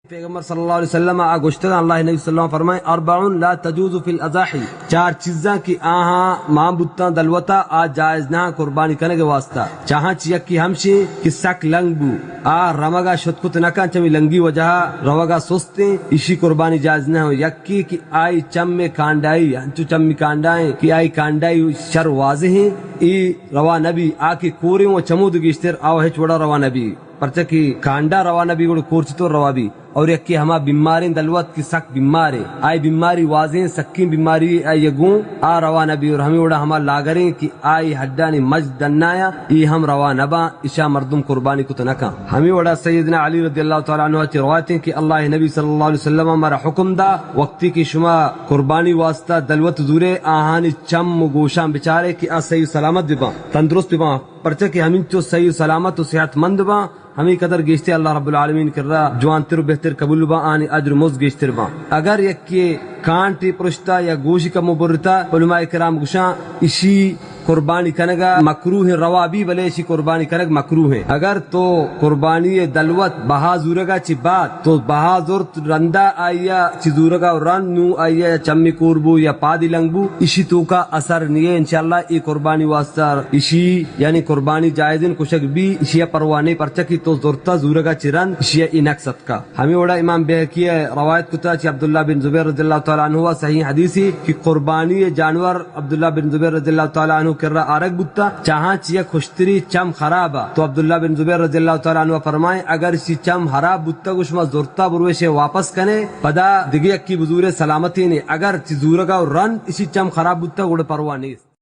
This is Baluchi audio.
پیغمبر صلی اللہ علیہ وسلم آ گوشتگ، اللہ نبی صلی اللہ علیہ وسلم فرمائیں، اربع لا تجوز فی الاضاحی، چار چیزاں کہ آہاں مان بوتاں دلوتا، آ جائز نہ قربانی کنگ واسطہ۔ چاہاں چہ یکی ہمشی کہ سک لنگ بو، آ رمگا شت کت نہ کن، چمی لنگی وجہ روگا سستیں، ایشی قربانی جائز نہ ہو۔ یکی کہ آئی چم کانڈائی، انچو چمی کانڈائیں کہ آئی کانڈائی شر واضح ہیں، ای روا نبی۔ آ کہ کوریں و چمود گیشتر، آ ہچ وڑا روا نبی۔ پرچا کہ کانڈا روا نہ بی، گڑا کور چطور روا بی؟ اور یکے ہما بیماریں دلوت کہ سک بیماریں، آئی بیماری واضحیں، سکیں بیماری آئی گوں، آ روا نہ بی۔ اور ہمیں وڑا ہما لاگریں کہ آئی ہڈانی مجد ڈنایا، ای ہم روا نہ باں، اشا مردم قربانی کت نہ کن۔ ہمیں وڑا سیدنا علی رضی اللہ تعالی عنہ چہ روایتیں کہ اللہ نبی صلی اللہ علیہ وسلم مارا حکم دا، وقتی کہ شما قربانی واسطہ دلوت زورے، آہانی چم و گوشاں بچارے کہ آ صحیح و سلامت بباں، تندرست بباں، پرچا کہ ہمینچو صحیح و سلامت و صحت مند باں، ہمے قدر گیشتر اللہ رب العالمین کرا جوانتر و بہتر قبول باں، آنی اجر و مزد گیشتر باں۔ اگر یکے کانٹے پرشتا یا گوشی کمو برتا، علماء کرام گوشاں اشی قربانی کنگا مکروہ، روا بی، بلے اشی قربانی کنگ مکروہ ہیں۔ اگر تو قربانی دلوت بہا زورگا چی بعد تو بہا زرت، رندا آئیا چی زورگا و رند نو آئیا یا چمی کور بو یا پادی لنگ بو، اشی توکا اثر نیے۔ انشاءاللہ ای قربانی واسطہ اشی یعنی قربانی جائزیں، کشگ بی، اشیا پرواہ نہیں، پرچا کہ تو زرتا زورگا چی رند اشیا ای نقص اتکا۔ ہمیں وڑا امام بہقی روایت کتا چی عبداللہ بن زبیر رضی اللہ تعالی عنہ، صحیح حدیثی کہ قربانی جانور عبداللہ بن زبیر رضی اللہ تعالی عنہ کرا آرگ بوتا، چاہاں چی یک ہشتری چم خرابا، تو عبداللہ بن زبیر رضی اللہ تعالی عنہ فرمائیں، اگر اشی چم خراب بوتا، گو شما زرتا برویشے واپس کنے، پدا دگہ یکی بزورے سلامتی نے، اگر چی زورگا و رند اشی چم خراب بوتا، گڑا پرواہ نیست۔